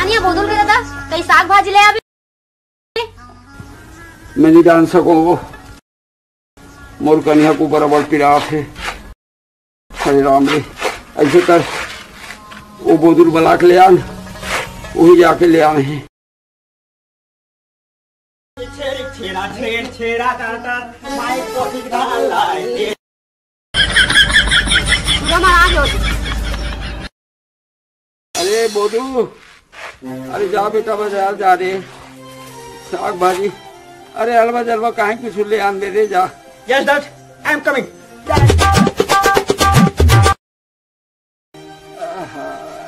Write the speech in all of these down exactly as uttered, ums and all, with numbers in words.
आनिया बोदुल के दादा, कहीं साग भाजी ले आबे। मैं नहीं जान सको वो। मोर कनिहा को बराबर पीड़ा हे। हरे राम रे, ऐसे कर, वो बोदुल बला के ले आन, वही जाके ले आन हे। छेड़ा, छेड़, छेड़ा, काटा, माई कोठी का लाई। पूरा महाराज हो। अरे बोदू, अरे जा बेटा, बाजार जा रे, साग भाजी, अरे अलवा जलवा काहे कुछ ले आन दे रे, जा। Yes, dad, I am coming.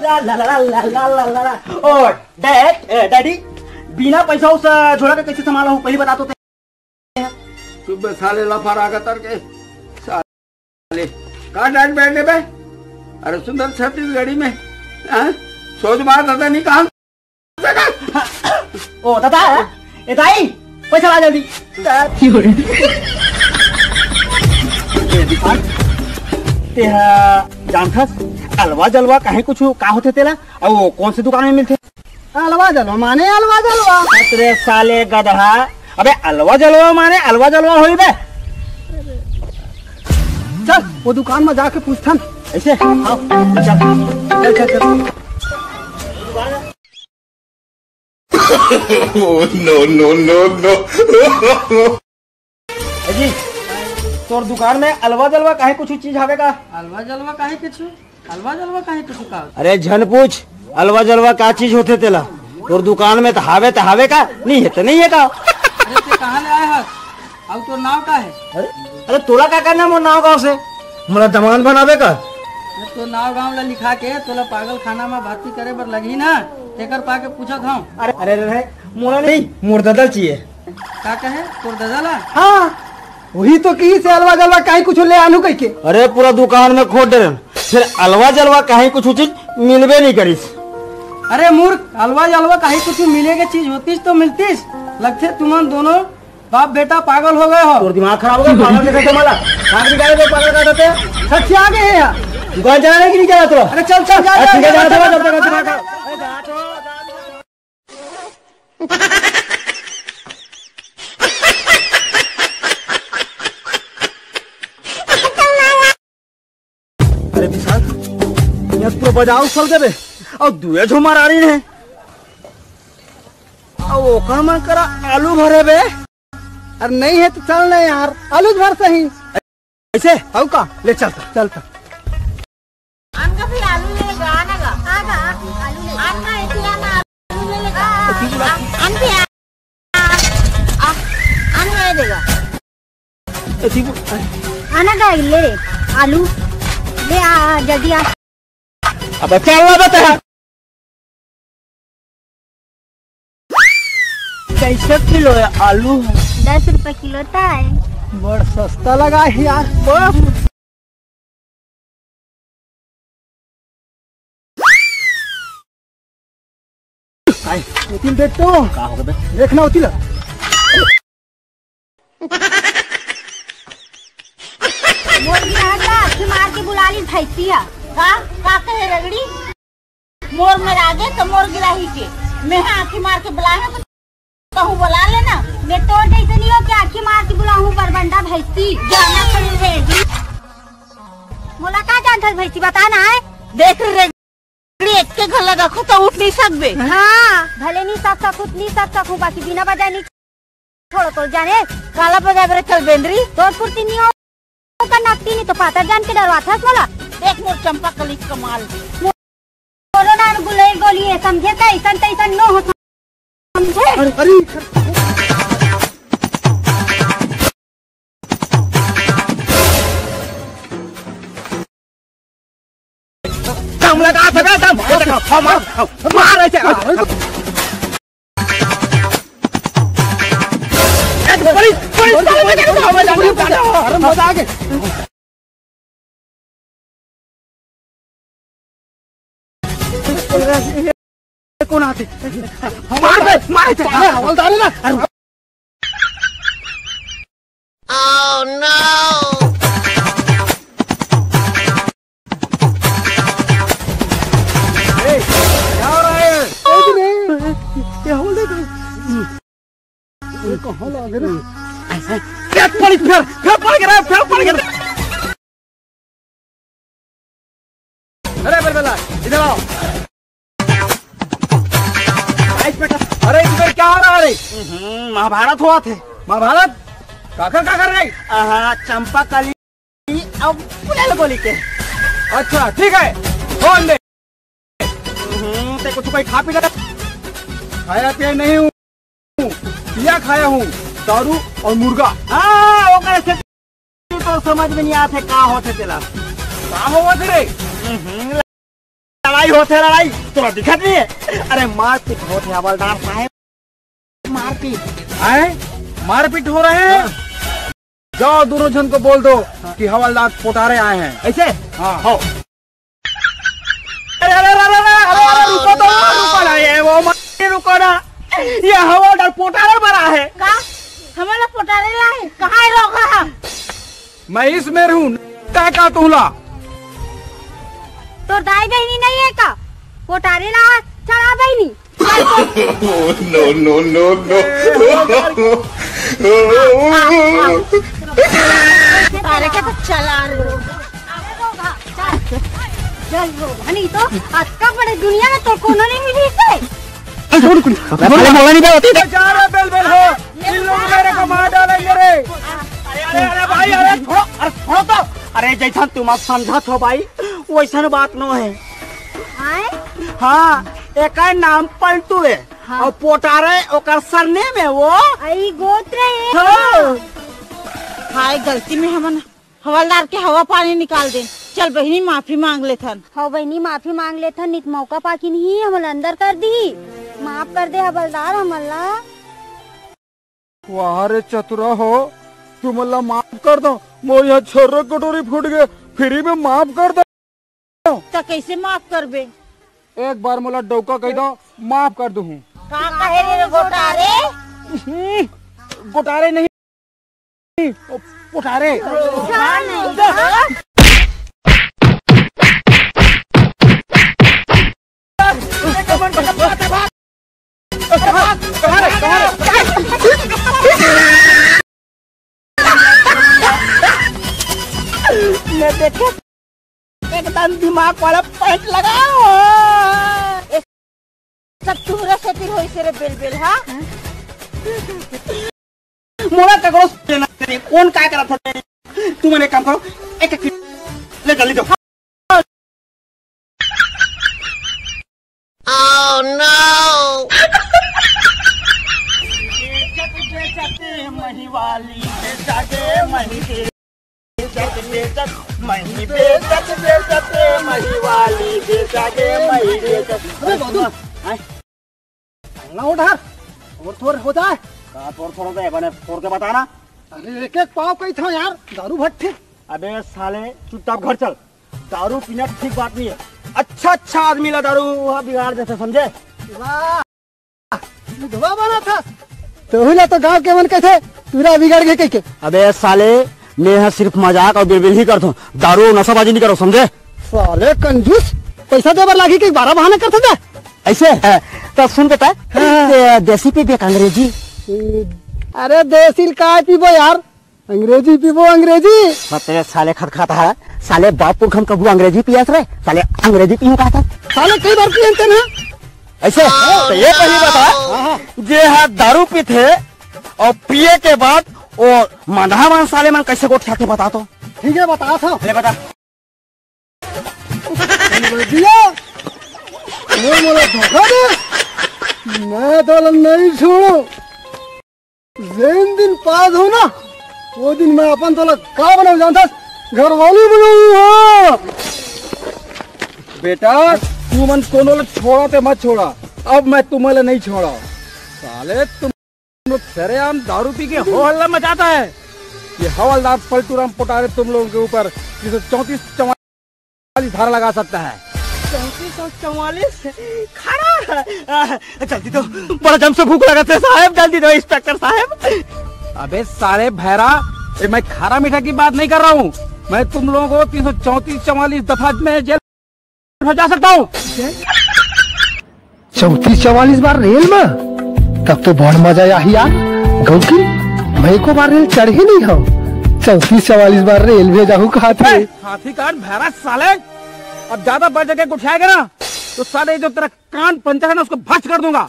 ला, ला, ला। ओ, डैड, ए, डैडी, बिना पैसा उस झोला के कैसे संभाला हूँ, पहले बता तो। चुप बे साले, लफारा का तर के साले, का डैड बैठने बे? अरे सुंदर छत्तीसगढ़ी में, हाँ? सोच बात आता नहीं, कहाँ ओ दादा, ए दाई, पैसा ला जल्दी। तेहा जानथस, अलवा जलवा काहे कुछ का होथे तेला? अउ वो कौन से दुकान में मिलथे? अलवा जलवा माने अलवा जलवा। अरे साले गधा, अबे अलवा जलवा माने अलवा जलवा होई बे। चल, वो दुकान में जाके पूछथन। ऐसे? हाँ, चल। चल, चल, चल। Oh, no, no, no, no। ए जी, तोर दुकान में अलवा जलवा काहे कुछ चीज हावे का? अलवा जलवा काहे कुछ? अलवा जलवा काहे कुछ का? अरे झन पूछ, अलवा जलवा का चीज होथे तेला? तोर दुकान में त हावे त हावे का, नहीं है त नहीं है का? अरे ते कहाँ ले आए हस? अउ तोर नाव का है? अरे, अरे तोला का करना मोर नाव गाँव से? मोला दमान बनावे का? अरे तो नाव गाँव ला लिखा के तोला पागल खाना में भर्ती करे बर लगही ना, तेकर पाके पूछत हूँ। अरे, अरे, अरे, मोला नहीं, मोर ददा चाहिए। का कहे? तोर ददा ला? हाँ, वही तो कही से अलवा जलवा काहे कुछ ले आनू कह के। अरे पूरा दुकान में खोज डरेन, फिर अलवा जलवा काहे कुछ चीज मिलबे नहीं करिस। अरे मूर्ख, अलवा जलवा काहे कुछ मिले के चीज होतीस तो मिलतीस। लगथे तुमन दोनों बाप बेटा पागल हो गए हो। तोर दिमाग खराब हो गया, पागल देखा तुम्हारा। आदमी का है तो पागल का देते हैं। सच्ची आ गए हैं यहाँ। दुकान जाना है कि नहीं जाना तोला? अरे चल, चल, जा, अरे जा, ठीक है, जा, जाना जा, तोला, जा, जाना जा, तोला। जाना। अरे विशाल, यहाँ पूरा बाजार उछल देबे। अउ दुए झो मरारी ने। अउ ओकर मन करा आलू भरे बे। अरे नहीं है तो चल ना यार, आलू भर सही। ऐसे? हऊ का? ले चल, चल, चल। आन का फिर आलू लेगा, आना का? आना, आलू ले। आन का ऐसे आना, आलू ले लेगा। आ, आन भी आ, आ, आन का ये देगा। ए, ठीक है। आना का ले रे, आलू ले आ, आ, जल्दी आ। अब चल ना बता। कैसे किलो है आलू? दस रुपए किलो था है। बड़ सस्ता लगा है यार। बड़ आई, उतिल देख तो। का हो गए? देखना उतिल। मोर गिरहत ला आँखी मार के बुला ली भैंसिया। का? का कहे रगड़ी? मोर मेर आगे तो मोर गिराही के। मैं हा आँखी मार के बुलाए हूँ तो कहूँ बुला लेना। मैं तोर जैसे नहीं हो कि आँखी मार के बुलाऊँ बरबंडा भैंसी। जाना कहीं रे। मोला का जानथस भैंसी बता ना है। देख रे रगड़ी, एक के घर लगा खो तो उठ नहीं सकबे। हाँ, भले नहीं सक सकूँ, नहीं सक सकूँ, बाकी बिना बजाए नहीं छोड़ो तो जाने। काला बजाए बर चल बेंदरी। तोर फुर्ती नहीं हो, ओकर नकटी नहीं तो पातर जान के डरवाथस मोला। देख मोर चंपा कली कमाल। कोरोना गुलई गोली है, समझे? तैसन तैसन नो हो, समझे? अरे, अरे। दम लगा, दम, दम। ये देखो, हाँ, मार, हाँ, मार ऐसे। अरे, बड़ी, बड़ी, अरे, मजा आ गई। कौन आते? मार दे, मार दे। अरे, हवलदार है ना। अरे, Oh no! ए, क्या हो रहा है? कुछ नहीं, कहाँ लागे रे? ऐसे, फेर पड़, फेर, फेर पड़ गे रे, फेर पड़ गे रे। अरे बेलबेला, इधर आओ। आइस बेटा। अरे इधर क्या हो रहा है रे? हम्म, महाभारत होवत हे। महाभारत? काकर काकर रे? आहा, चंपा कली अब पुलाल गोली के। अच्छा ठीक है, फोन दे। हम्म, ते कुछ कोई खा पी ले? खाया पिया नहीं हूँ, पिया खाया हूँ, दारू और मुर्गा। हाँ, ओकरे से तो समझ में नहीं आथे का होथे तेला। का होवत रे? हम्म, लड़ाई होथे, लड़ाई तोला दिखत नहीं है? अरे मारपीट होथे हवलदार साहेब, मारपीट। आए, मारपीट हो रहे हैं। हाँ। जाओ दोनों झन को बोल दो कि हवलदार पोटारे आए हैं। ऐसे? हाँ। हो। अरे अरे अरे अरे अरे अरे, रुको तो, रुको ना, ये वो मत रुको ना, ये हवलदार पोटारे बर आए हे। का? हमला पोटारे लाए? कहाँ हे लोग? मैं इस मेर हूँ, तय का तुहला? तोर दाई बहिनी नहीं है का? पोटारे लावा चला बहिनी। No, no, no, no। अरे का तो चला रे। चल रो, हनी तो अतका बड़े दुनिया में तो कोनो नहीं मिली से। अरे बोला नहीं बात। जा रहा बेलबेल हो, इन लोग मेरे को मार डालेंगे रे। अरे अरे अरे भाई, अरे छोड़ो, अरे छोड़ो तो। अरे जैसा तुम आप समझत हो भाई, वैसन बात नो है। आए? हाँ, एकर नाम पलटू है। हाँ। और पोटारे ओकर सरनेम है वो। आई गोत्र है। हाँ। हाय, गलती में हमन हवलदार के हवा पानी निकाल देन। चल बहिनी, माफी मांग लेथन। हव बहिनी, माफी मांग लेथन, नित मौका पाके नहीं हमन अंदर कर दी। माफ कर दे हवलदार हमन ला। वाह रे चतुरा हो, तुमन ला माफ कर दो, मोर यहाँ छर्रा कटोरी फूट गए, फ्री में माफ कर दो। त कैसे माफ करबे? एक बार मोला डौका कह दो, माफ कर दूँ। का कहे रे गोटारे? हम्म, गोटारे नहीं, पोटारे। मैं देखे एकदम दिमाग वाला पैंट लगाओ। ये सब तुहरा सेती होइस रे बेलबेल, हाँ? मोला ककरो से लेना नहीं, कौन काय करत हे? तुमन एक काम करो, एक एक ले जल्दी दो। Oh no! बेचत, बेचत, मही वाली, बेचा दे, मही दे। बेचत, बेचत, मही बेचत, बेचत, मही वाली, बेचा दे, मही बेचत। अरे बाबू, आय। ना उधार, और थोर हो जाए। का तोर थोर होता है, बने फोड़ के बताना। अरे एक एक पाव कही था यार, दारू भट्ठे। अबे साले, चुपचाप घर चल। दारू पीना ठीक बात नहीं है। अच्छा अच्छा आदमी ला दारू वहाँ बिगाड़ देते, समझे? वाह, विधवा बना था। तोहू ला तो गांव के मन कथे, पूरा बिगड़ गए कह के। अबे साले, मैं यहाँ सिर्फ मजाक और बिलबिल ही करता हूँ, दारू और नशाबाजी नहीं करो, समझे? साले कंजूस, पैसा दे बर लागी के बारह बहाना करता था। ऐसे? हाँ, तो सुन बेटा, हाँ। ते देसी पीबे का अंग्रेजी? अरे देसी काय पीबो यार, अंग्रेजी पीबो अंग्रेजी। बस तेरे साले खतखता है, साले बाप पुरखन कभू अंग्रेजी पियस रे, साले अंग्रेजी पीहूं कहा था। साले कई बार पियन ते ना। ऐसे? तो ये पहली बता, हाँ, हाँ। जे हा दारू पीथे और पिए के बाद वो मंदहा मन साले मन कैसे गोठियाथे बता तो। ठीक है, बता था। ले बता। दिया, वो मोला धोखा दे, मैं तोला नहीं छोड़ो। जेन दिन पास हो ना, वो दिन मैं अपन तोला का बनाऊं जानथस? घर वाली बनाऊं, हाँ। बेटा, तुमन कोनो ला छोड़ा ते मत छोड़ा, अब मैं तुम्हें ला नहीं छोड़ा। साले तुम लोग सरेआम दारू पी के हो हल्ला मचाता है। ये हवलदार पलटूराम पोटारे तुम लोगों के ऊपर तीन सौ चौंतीस चौवालीस धारा लगा सकता है। चौंतीस और चौवालीस? खड़ा है। आ, जल्दी दो, बड़ा जम से भूख लगा था साहब, जल्दी दो इंस्पेक्टर साहब। अबे साले भैरा, ये मैं खारा मीठा की बात नहीं कर रहा हूँ, मैं तुम लोगों को तीन सौ चौंतीस चौवालीस दफा में जेल भेजा सकता हूँ। चौंतीस चौवालीस बार रेल में? तब तो बहुत मजा आही यार। क्योंकि मैं एको बार रेल चढ़े नहीं हूँ, चौंतीस चवालीस बार रेल में जाहूँ कहा थे। ए, हाथी कान भैरा साले, अब ज्यादा बड़ जगह को उठाएगा ना, तो साले जो तेरा कान पंचर है ना, उसको भ्रष्ट कर दूंगा।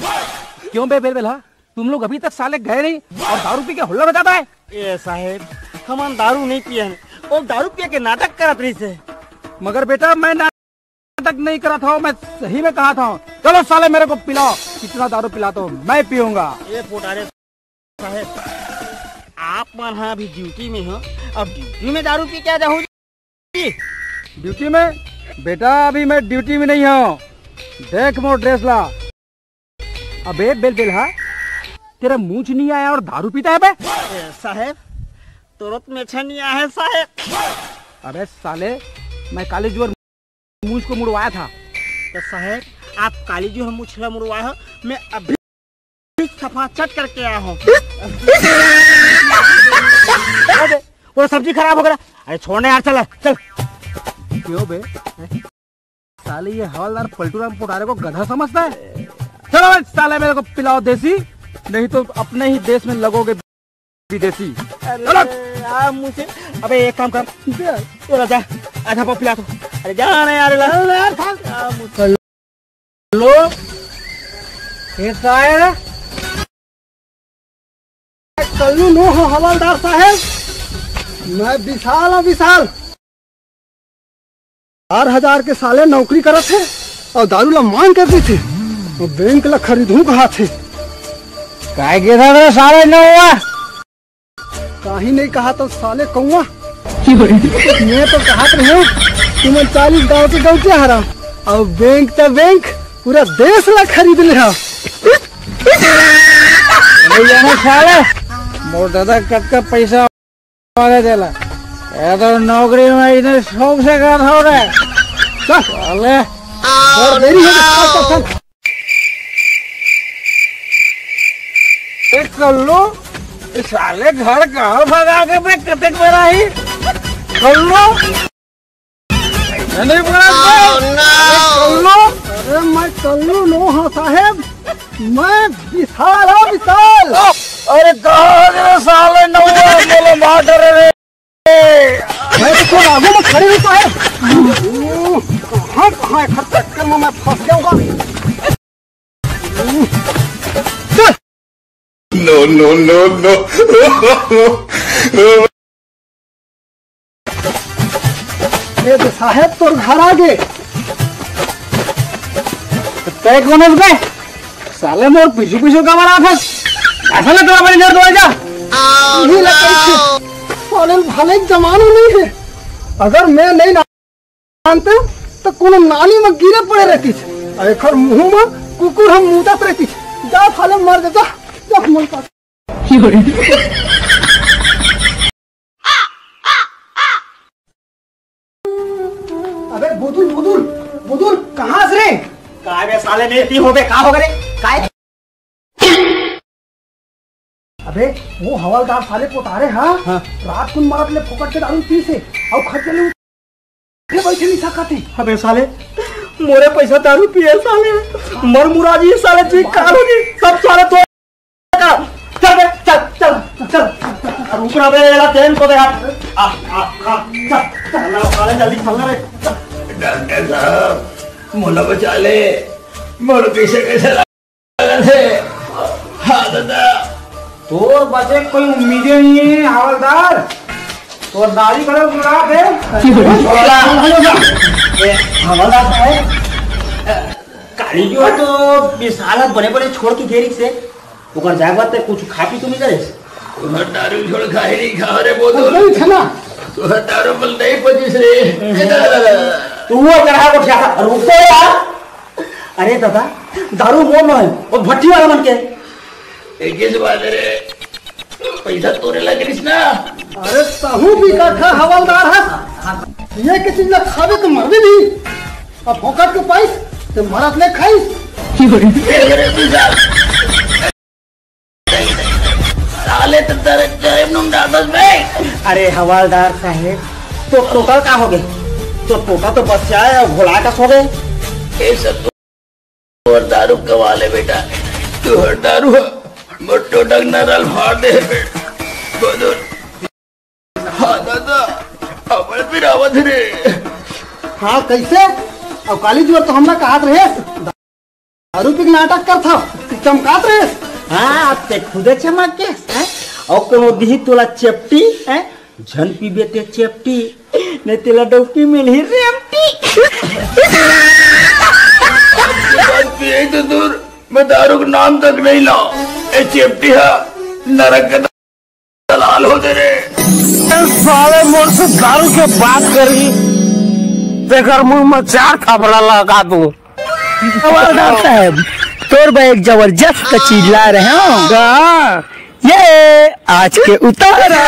क्यों बे बेलबेलहा, तुम लोग अभी तक साले गए नहीं और दारू पी के हुल्ला मचाता है? ए साहेब, हमन दारू नहीं पिए हन, वो दारू पिए के नाटक करत रहिस हे। मगर बेटा, मैं नाटक नहीं करा था, मैं सही में कहा था। चलो साले, मेरे को पिलाओ, कितना दारू पिला तो मैं पीऊंगा। ए पोटारे साहेब, आप मन हा अभी ड्यूटी में हो, अब ड्यूटी में दारू पी के आ जाहू जी। ड्यूटी में? बेटा, अभी मैं ड्यूटी में नहीं हूँ। देख मोर ड्रेस ला। अबे बेलबेलहा, तेरा मूछ नहीं आया और दारू पीता है बे? ए, साहेब, तुरंत में अच्छा नहीं आया है साहेब। अबे साले, मैं काली जुअर मूछ को मुड़वाया था। तो साहेब, आप काली जुअर मूछ ला मुड़वाए हो, मैं अभी सफाचट करके आया हूँ। अरे, पूरा सब्जी खराब हो गया। अरे छोड़ने यार, चल चल। क्यों बे? साले ये हवलदार पलटूराम पोटारे को गधा समझता है? चलो बे साले, मेरे को पिलाओ देसी, नहीं तो अपने ही देश में लगोगे विदेशी। अरे चलो। यार मुझे, अबे एक काम कर, ये ला जा, आधा पाव पिला दो। अरे जा ना यार, ला। चल यार, भाग। यार मुझे हेलो, ये साहेब, कल्लू नो हो हवलदार साहेब, मैं विशाल हूँ, विशाल। चार हजार के साले नौकरी करत हे और दारू ला मांग कर दी थी, और बैंक ला खरीदूं कहा थे। काय के था साले नौवा? काहीं नहीं कहा तो साले कौआ। मैं तो कहत रहे हूँ, तुमन चालीस गांव के गौंटिया हरा, और बैंक त बैंक, पूरा देश ला खरीद ले हा। नहीं जाना साले, मोर दादा कतका पैसा वाले देला। ये तो नौकरी में इतने शौक से करत हो रे। चल। साले। और देरी हो गई, चल, चल, चल। ए कल्लू, ए साले घर कहाँ भगा के बे कतेक बेरा ही? कल्लू, नहीं बोला बे? अरे कल्लू, अरे मैं कल्लू नो हाँ साहेब, मैं विशाल हाँ विशाल। अरे कहाँ रे साले नौवा बोलो मार रे। मैं तो कोई आगे में खड़े होता है। कहाँ, कहाँ है? हर चक्कर में मैं फंस जाऊंगा। No, no, no, no। ए तो साहेब तोर घर आ गे। तय कौन है बे? साले मोर पीछू पीछू का मारा था। ऐसा ना तोरा बड़ी देर दो जा। यही लगता है। साले भले जमाना नहीं है। अगर मैं नहीं जानते तो कोनो नाली में गिरे पड़े रहती। एखर मुंह में कुकुर हम मुदत रहती। जा साले मर जा, जा, जा मन का। अबे बुदुल, बुदुल, बुदुल, कहाँ से रे? काय बे साले में इतनी हो बे, का हो गए रे? काय? अबे वो हवलदार साले पोटारे हा? हाँ। रात कुन मरत ले फोकट के दारू पी से, और खर्च ले उठे बैठे नहीं सकते। अबे साले, मोरे पैसा दारू पिए साले, मर मुराजी साले, जी काल होगी, सब साले तो चल बे, चल, चल, चल। रुक ना बे, एला देन तो दे यार। आ, आ, आ, चल, चल ना, साले जल्दी चल ना रे। डॉक्टर साहब, मोला बचा ले। मोर पीछे कैसे लागल है? हाँ दादा। तोर बचे कोई उम्मीदे नहीं है हवलदार। तोर दाढ़ी कलर गुलाब है। ए, हवलदार साहब, काली जो है तो विशाल बने बने छोड़ के गेरी से ओकर जाए बात कुछ खा पी तो नहीं करे। तुहर दारू छोड़ खाए नहीं खा रे बोतल। नहीं था ना। तुहर दारू बल नहीं पचिस रे। तू वो चढ़ा को ठ्यासा रुक तो यार। अरे दादा, दारू मोर न है, वो भट्टी वाला मन के। ए, किस बात है रे? पैसा तोरे लग रही ना। अरे तहू भी का खा हवलदार है। ये के चीज ना खावे तो मरबे नहीं। अब फोकट के पाइस ते मरत ले खाइस। साले तो तेरे जेब में डाल दस बे। अरे हवलदार साहेब, तो टोटल का हो गए? तो टोटल तो बस आए और घोड़ा का सो गए। ये सब तो और दारू कवा ले बेटा, तू हर दारू है। मोटो डगना रल फाड़ दे हे बे। बदल। हाँ दादा, अबड़ पिरावत रे। हाँ, कैसे? अब काली जुवर तो हमला कहत रहे, दारू पी के नाटक करत हव, चमकात रहे। हाँ, अब ते खुदे चमक के, हैं? अउ कोनो दिही तोला चेपटी, हैं? झन पीबे ते चेपटी, नहीं तेला डौकी मिलही रेमटी। बात पिए तो दूर, मैं दारू का नाम तक नहीं लाऊं। ए चेपटी हा, नरक का दलाल हो दे रे। साले मोर से दारू के बात करी, तेकर मुंह में चार थपड़ा लगा दूं। हवलदार साहब, तोर बर एक जबरदस्त चीज लाय रहे हंव। का? ये आज के उतारा।